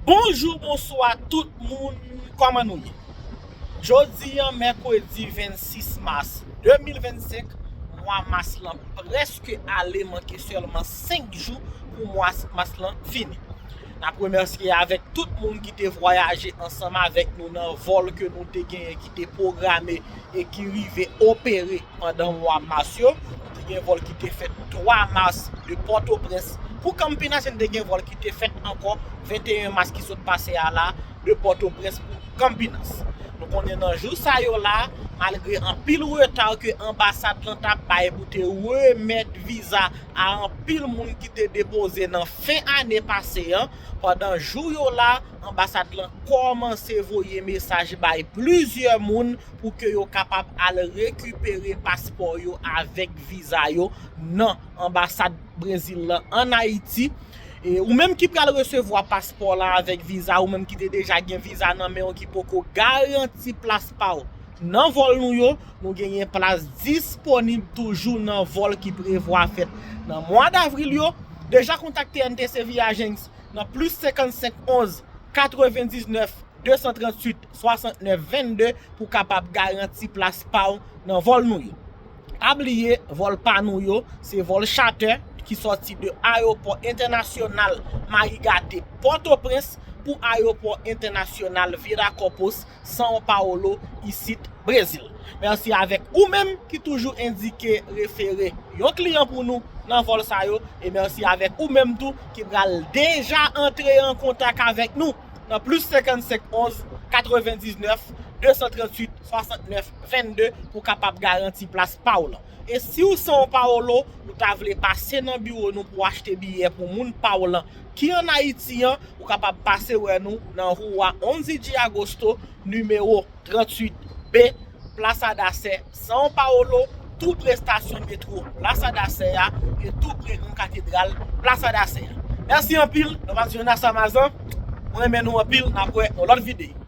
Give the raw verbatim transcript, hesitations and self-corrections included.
Bonjou, bonswa tout moun, kòman nou ye? Jodi a, mèkredi vennsis mas de mil vennsenk, mwa mas lan prèske ale, manke sèlman senk jou pou mwa mas lan fini. N ap remèsye avèk tout moun ki te vwayaje ansanm avèk nou nan vòl ke nou te genyen ki te pwograme e ki rive opere pandan mwa mas yo. Nou te gen vòl ki te fèt twa mas de Pòtoprens pou Campinas, e n te gen vòl ki te fèt ankò venteyen mas ki sot pase a la de Pòtoprens pou Campinas. Nou konnen nan jou sa yo la, malgre anpil reta ke anbasad lan t ap bay pou te remèt viza a anpil moun ki te depoze nan fen ane pase an, pandan jou yo la, anbasad lan kòmanse voye mesaj bay plizyè moun pou ke yo kapab al rekipere paspò yo avèk viza yo nan anbasad Brezil lan ann Ayiti. E ou menm ki pral resevwa paspò la avèk viza, ou menm ki te deja gen viza nan men w ki poko garanti plas pa w nan vòl nou yo, nou genyen plas disponib toujou nan vòl ki prevwa fèt nan mwa davril yo. Deja kontakte N T C Viagens nan plis senkannsenk onz katrevendiznèf de san tranntuit swasantnèf vennde pou kapab garanti plas pa w nan vòl nou yo. Pa bliye, vòl pa nou yo, se vòl charter ki sòti de Ayewopò Entènasyonal Marigate Pòtoprens pou Ayewopò Entènasyonal Viracopos São Paulo, isit Brezil. Mèsi avèk ou menm ki toujou endike refere yon kliyan pou nou nan vòl sa yo, e mèsi avèk ou menm tou ki pral deja antre an kontak avèk nou nan plis senkannsenk onz katrevendiznèf de san tranntuit swasantnèf vennde pou kapab garanti plas pa w lan. E si w São Paulo, ou ta vle pase nan biwo nou pou achte biyè pou moun pa w lan ki ann Ayiti an, ou kapab pase wè nou nan Rua onze de Agosto, nimewo tranntuit B, Plaza da Sé, São Paulo, tou pre estasyon metwo Plaza da Sé a, e tou pre gran katedral Plaza da Sé a. Mèsi anpil, nou pa t jwenn Asa Mazan. Mwen renmen nou anpil, n ap wè yon lòt videyo.